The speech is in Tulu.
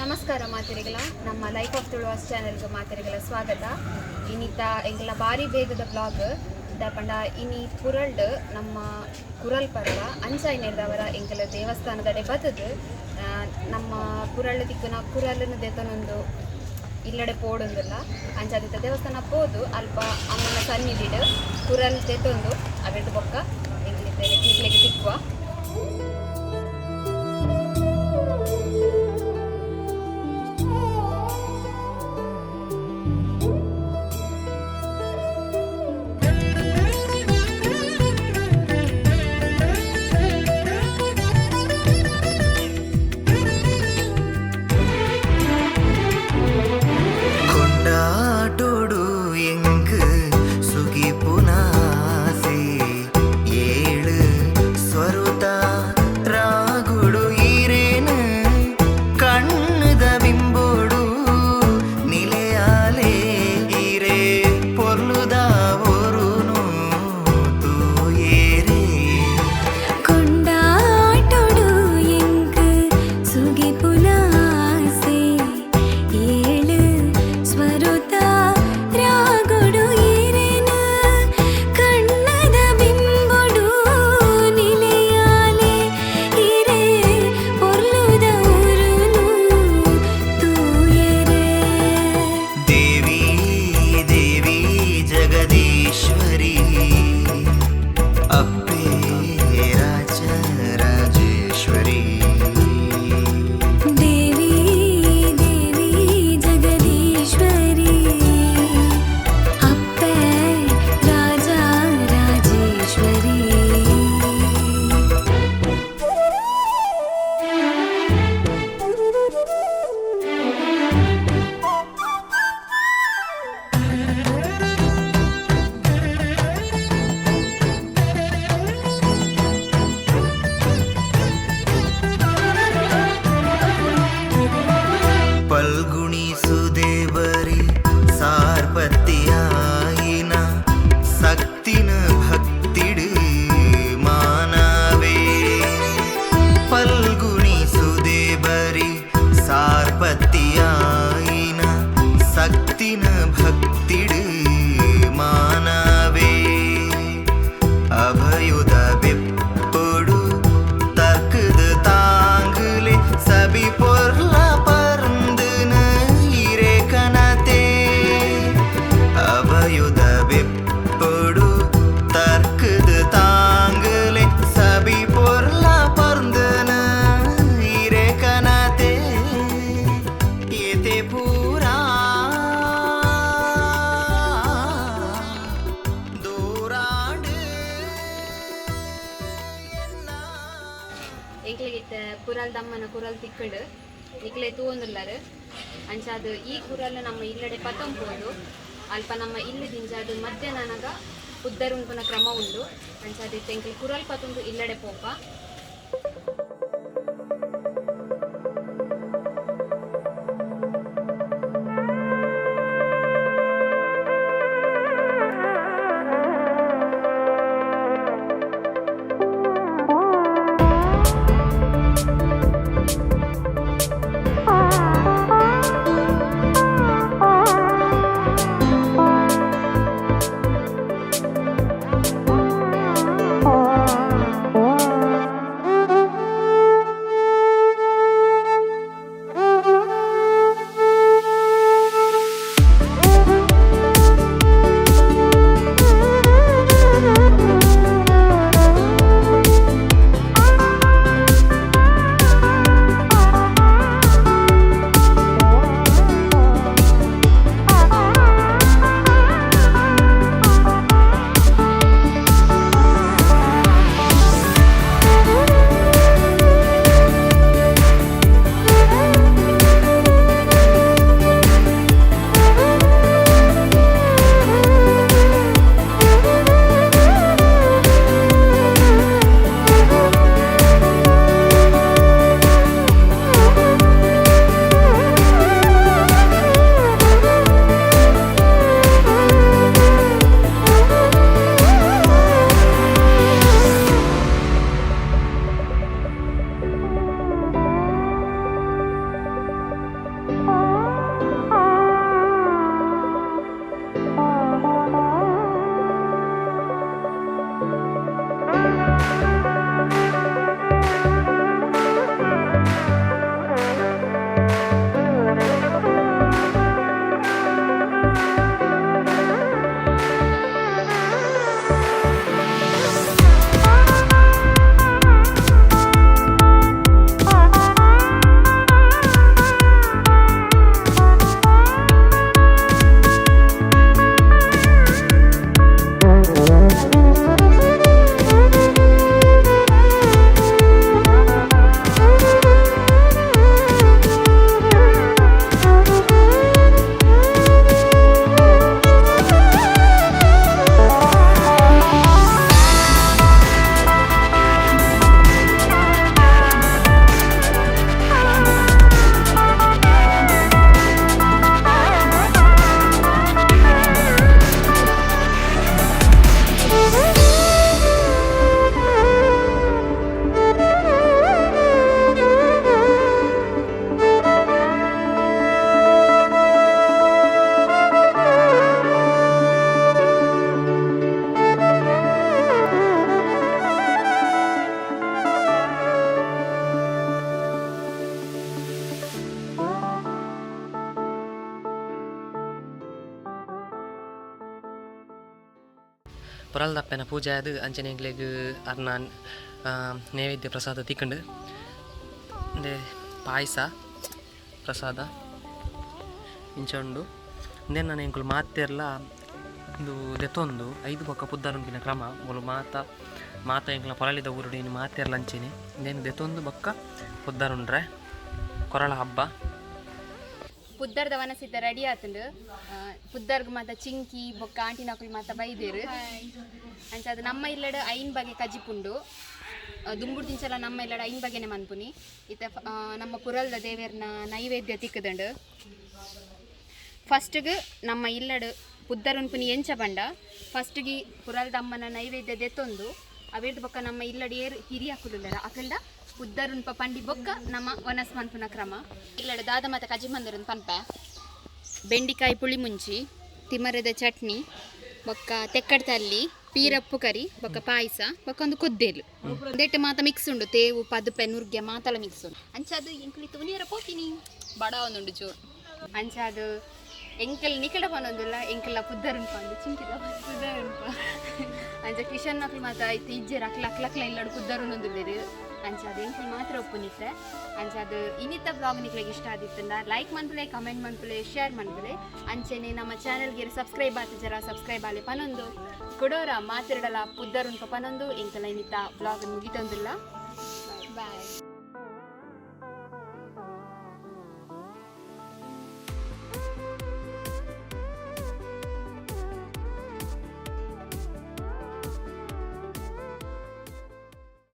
ನಮಸ್ಕಾರ ಮಾತೆರೆಗಳ, ನಮ್ಮ ಲೈಫ್ ಆಫ್ ತುಳುವಾಸ್ ಚಾನೆಲ್ಗೆ ಮಾತೆರೆಗಳ ಸ್ವಾಗತ. ಇನಿತ ಎಂಕಲ್ನ ಬಾರಿ ಬೇಗದ ಬ್ಲಾಗ್ ಪಂಡ ಇನಿ ಕುರಲ್ಡ್ ನಮ್ಮ ಕುರಲ್ ಪರ್ವ. ಅಂಚಾಯಿನೆರ್ದವರ ಎಂಕಲ ದೇವಸ್ಥಾನದಡೆ ಬತ್ತದು ನಮ್ಮ ಕುರಳ್ ತಿಕ್ಕುನ ಕುರಲನ್ನು ದೆತೊನೊಂದು ಇಲ್ಲಡೆ ಪೋಡೊಂದುಲ್ಲ. ಅಂಚಾದಿತ್ತ ದೇವಸ್ಥಾನ ಪೋದು ಅಲ್ಪ ಅಮ್ಮನ ಸನ್ನಿಧಿಡ್ ಕುರಲ್ ದೆತೊಂದು ಅವೆರ್ದ್ ಬೊಕ್ಕ ಎಂಕ್ಲಿತ್ತೆ ನಿಕ್ಲೆಗ್ ತಿಕ್ಕುವ. ಕೊಂಡಾಟೊಡು ಎಂಕ್ ಸುಗಿಪುನಾಸೆ, ಏಳು ಸ್ವರುತ ರಾಗುಡು ಈರೇನು ಕಣ್ಣುದ ಬಿಂಬೋಡು ನಿಲೆಯಾಲೆ, ಈರೇ ಪೊರ್ಲುದ ಒರುನು ತೂಯೇರೇ. ಕೊಂಡಾಟೊಡು ಎಂಕ್ ಸುಗಿಪುನಾಸೆ, ಏಳು ಸ್ವರುತ ರಾಗುಡು ಈರೆನ ಕಣ್ಣದ ಬಿಂಬೊಡು ನಿಲೆಯಾಲೆ, ಇರೆ ಪೊರ್ಲುದ ಊರುನು ತೂಯೆರೆ. ದೇವಿ ದೇವಿ ಜಗದೀಶ್ವರಿ, ಅಪ್ಪೆ ರಾಜ ರಾಜೇಶ್ವರಿ. ದೇವಿ ದೇವಿ ಜಗದೀಶ್ವರಿ, ಅಪ್ಪೆ ರಾಜ ರಾಜೇಶ್ವರಿ. ಪಲ್ಗುಣಿ ಸುದೇವರಿ ಸಾರ್ಪತಿಯಾಯಿನ ಸಕ್ತಿನ ಭಕ್ತಿಡು ಮಾನವೇ. ಪಲ್ಗುಣಿ ಸುದೇವರಿ ಸಾರ್ಪತಿಯಾಯಿನ ಸಕ್ತಿನ ಭಕ್ತಿಡು ಮಾನವೇ. ಅಭಯುದ ಬೆಪ್ಪೊಡು ತರ್ಕದ ತಾಂಗುಲೆ ಸಬಿ ಪೊರ್ಲ ಪರಂದನ ಇರೆ ಕನತೆ. ಅಭಯುದ ಬೆಪ್ಪೊಡು ತರ್ಕದ ತಾಂಗುಲೆ ಸಬಿ ಪೊರ್ಲ ಪರಂದನ ಇರೆ ಕನತೆ. ಏತೆ ಪೂರಾ ದೂರಾಡು. ಎಂಕ್ಲೆಗ್ ಇತ್ತೆ ಕುರಲ್ ದಮ್ಮನ ಕುರಲ್ ತಿಕ್ಕಂಡು, ನಿಕ್ಲೆ ತೂವೊಂದುಲ್ಲಾರ್. ಅಂಚಾದ್ ಈ ಕುರಲ್ ನಮ್ಮ ಇಲ್ಲಡೆ ಪತೊಂಪೋದು ಅಲ್ಪ ನಮ್ಮ ಇಲ್ಲು ದಿಂಜಾದ್ ಮಧ್ಯಾಹ್ನನಾಗ ಪುದ್ದರ್ ಉನ್ಪುನ ಕ್ರಮ ಉಂಡು. ಅಂಚಾದ್ ಇತ್ತೆ ಎಂಕ್ಲೆ ಕುರಲ್ ಪತೊಂದು ಇಲ್ಲಡೆ ಪೋಪ. ಪುರಲ್ದಪ್ಪೆನ ಪೂಜೆ ಆದ್ ಅಂಚನೆ ಎಂಕ್ಲೆಗ್ ಅರ್ನ ನೈವೇದ್ಯ ಪ್ರಸಾದ ತಿಕ್ಕಂಡು. ಇಂದೆ ಪಾಯಸ ಪ್ರಸಾದ ಇಂಚ ಉಂಡು. ಇಂದೆನ್ ನಾನು ಎಂಕುಲು ಮಾತೆರ್ಲ ಇಂದು ದೆತ್ತೊಂದು ಐದು ಬೊಕ್ಕ ಪುದ್ದಾರುಂಪಿನ ಕ್ರಮ. ಮೂಲು ಮಾತ ಮಾತ ಎಂಕ್ಲ ಪೊರಳಿದ ಊರುಡು ಇನ್ನು ಮಾತೆರ್ಲ ಅಂಚೆನೆ ಇಂದೆನ್ ದೆತ್ತೊಂದು ಬೊಕ್ಕ ಪುದ್ದಾರುಂಡ್ರೆ ಕೊರಳ ಹಬ್ಬ. ಪುದ್ದರ್ದ ವನಸಿದ್ದ ರೆಡಿ ಆತುಂಡು. ಪುದ್ದರ್ಗ್ ಮಾತ ಚಿಂಕಿ ಬೊಕ್ಕ ಆಂಟಿನಕುಲು ಮಾತ ಬೈದೇರು. ಅಂಚ ಅದು ನಮ್ಮ ಇಲ್ಲಡ್ 5 ಬಗೆ ಕಜಿಪುಂಡು. ದುಂಬುಡು ತಿಂಚಲ ನಮ್ಮ ಇಲ್ಲಡ್ 5 ಬಗೆನೆ ಮನ್ಪುನಿ. ಇತ್ತ ನಮ್ಮ ಪುರಲ್ದ ದೇವೆರ್ನ ನೈವೇದ್ಯ ತಿಕ್ಕದಂಡು. ಫಸ್ಟ್ಗ್ ನಮ್ಮ ಇಲ್ಲಡ್ ಪುದ್ದರುನ್ಪುನಿ ಎಂಚ ಪಂಡ, ಫಸ್ಟ್ಗೆ ಪುರಲ್ದ ಅಮ್ಮನ ನೈವೇದ್ಯ ದೆತ್ತೊಂದು ಅವಿರ್ದ ಬೊಕ್ಕ ನಮ್ಮ ಇಲ್ಲಡ್ ಏರ್ ಹಿರಿಯಕುಲುಲ್ಲೆರ್ ಅಕಲ್ಡ ಪುದ್ದರುನ್ಪ ಪಂಡಿ ಬೊಕ್ಕ ನಮ್ಮ ವನಸ್ ಮನ್ಪುನ ಕ್ರಮ. ಇಲ್ಲಡ್ ದಾದ ಮಾತ ಕಜಿ ಮಂದಿರನ್ ಪನ್ಪೆ: ಬೆಂಡಿಕಾಯಿ ಪುಳಿ ಮುಂಚಿ, ತಿಮರೆದ ಚಟ್ನಿ, ಬೊಕ್ಕ ತೆಕ್ಕಡ್ತಲ್ಲಿ, ಪೀರಪ್ಪು ಕರಿ, ಬೊಕ್ಕ ಪಾಯಸ, ಬೊಕ್ಕ ಒಂದು ಕೊದ್ದೇಲು. ದೆಟ್ಟು ಮಾತ ಮಿಕ್ಸ್ ಉಂಡು. ತೇವು, ಪದುಪೆ, ನುರ್ಗೆ ಮಾತಲ ಮಿಕ್ಸ್ ಉಂಡು. ಅಂಚ ಅದು ಎಂಕುಲು ತುನಿಯರ ಪೋಪಿನಿ ಬಡ ಒಂದುಂಡು ಜೋರು. ಅಂಚ ಅದು ಎಂಕಲ್ ನಿಕಡ ಪನೊಂದುಲ್ಲ, ಎಂಕಲ್ಲ ಪುದ್ದರುನ್ಪ ಅಂದು ಚಿಂಕಿದ ಪುದ್ದರುನ್ಪ. ಅಂಚ ಕಿಶನ್ ನಕ್ಲು ಮಾತ ಇತ್ತೆ ಇಜ್ಜೆರ್. ಅಕ್ಲ ಅಕ್ಲ ಅಕ್ಲ ಇಲ್ಲಡ್ ಪುದ್ದರುನೊಂದುಲ್ಲೆರ್. ಅಂಚ ಅದು ಎಂಕಲ್ ಮಾತ್ರ ಒಪ್ಪುನಿತ್ತೆ. ಅಂಚ ಅದು ಇನ್ನಿತ್ತ ಬ್ಲಾಗ್ ನಿಕ್ಲೆಗ್ ಇಷ್ಟ ಆದಿತ್ತಂಡ ಲೈಕ್ ಮನ್ಪುಲೆ, ಕಮೆಂಟ್ ಮನ್ಪುಲೆ, ಶೇರ್ ಮನ್ಪುಲೆ. ಅಂಚೆನೆ ನಮ್ಮ ಚಾನೆಲ್ಗೆ ಸಬ್ಸ್ಕ್ರೈಬ್ ಆತ ಜರ ಸಬ್ಸ್ಕ್ರೈಬ್ ಆಲೆ ಪನೊಂದು, ಕೊಡೋರ ಮಾತಿರಡಲ ಪುದ್ದರುನ್ಪ ಪನೊಂದು ಎಂಕಲ ಇನ್ನಿತ್ತ ಬ್ಲಾಗ್ ಮುಗಿತೊಂದುಲ್ಲ.